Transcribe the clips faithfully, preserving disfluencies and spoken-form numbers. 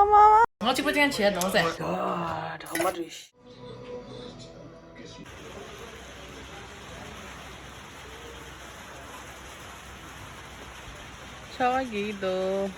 ང་གཅིག་པོ་ཅན་བྱས་འདུག་ཟེར། God, how much is ཆར་པ་རྒྱག་གི་འདུག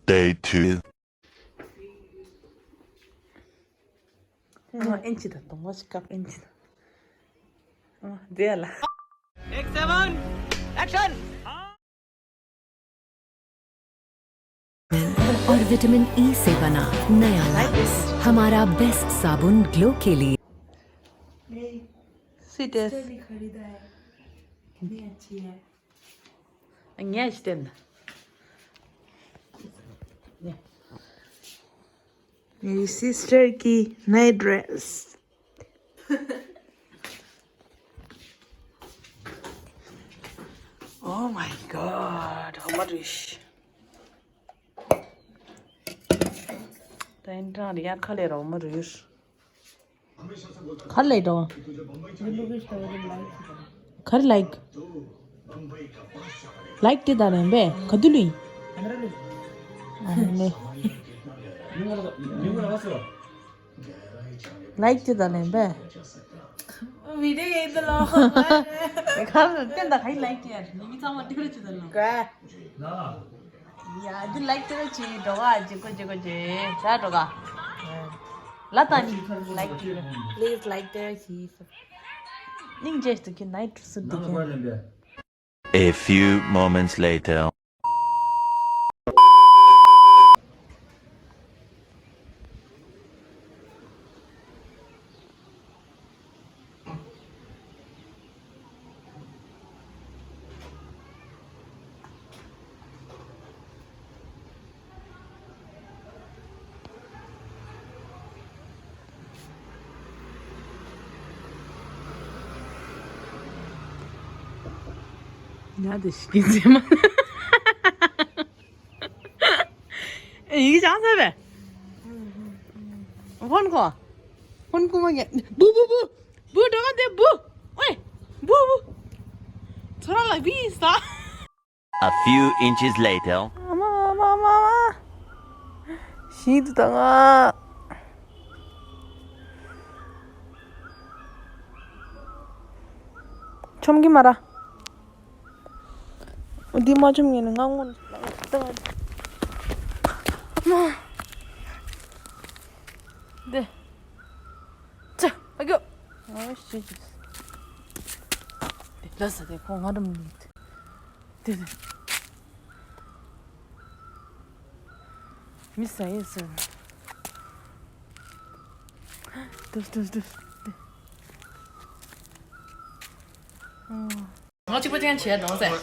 Day two. ཨེན་ཅི་ད་གདོང་པ་ཞིག་བཀབ། ཨེན་ཅི་ད། ཨ་མ་བསྡད་ལ། Take seven, action. और vitamin E से बना नया लक्स, हमारा बेस्ट साबुन ग्लो के लिए। Sweetest. ངས་བསྟན། ངའི་སིས་ཊར་གྱི་ནའིཊ་ཌི་རེ་སི། Oh my God, how much is? ད་ཨིན་ཀྲང་རི་ཡར་ཁ་ལས་རོགས་མ་རུས། ག་རེ་ལའིག་འགྲོ། ག་རེ་ལའིག། ལའིག་དེ་དང་ལེན་པས་ག་དུས་ལུས། ཨ་ནི། ལའིག་དེ་དང་ལེན་པས། བི་ཌི་ཡོ་ཡིན་ད་ལོ། ག་རེ་བསྟན་ད་ག་ཡི་ལའིག་དེ་ཡར་མི་མི་ཚང་མ་ཏིག་རེ་བྱེད་ད་ལོ། ཡ་འདི་ལའིག་དེ་རེ་བྱེད་འགྲོ་ག་བྱེད་གོ་བྱེད་གོ་བྱེད་ད་འགྲོ་ག་ལ་ད་ནི་ལའིག་དེ་རེ། Please like there, please. སྙིང་རྗེ་ཞིག་གི་ནའིཊ་སུ་དེ་གི། A few moments later. ཉལ་ཏེ་ཤི་གིན་ཟེར་མ། ཡིག་ཅང་ཟེར་བས། ཧོན་གོ། ཧོན་ཀུ་མ་ཉལ། བུ་བུ་བུ། བུ་འགྲོ་ག་དེ་བུ། ཨོའི། བུ་བུ། ཚོ་ར་ལ་བི་ས། A few inches later. ཨ་མ་ཨ་མ་ཨ་མ་ཨ་མ། ཤི་འདུག་ད་ང་། ཆོམ་གི་མ་ར། འདི་མ་ཆོམ་ངེས་ནས་ང་སྔོན་ལ་ད་ང་། འདི། ཅི། ཨ་ཀྱོ། ཨོ་ཤི་ཅི། ལ་ས་དེ་ཁོ་ང་རམ་ནི། དེ་དེ། མི་ཟ་ཡས་ཟ། དུ་དུ་དུ། ཨོ། ང་གཅིག་པོ་ཅན་བྱས་འདུག་ཟེར།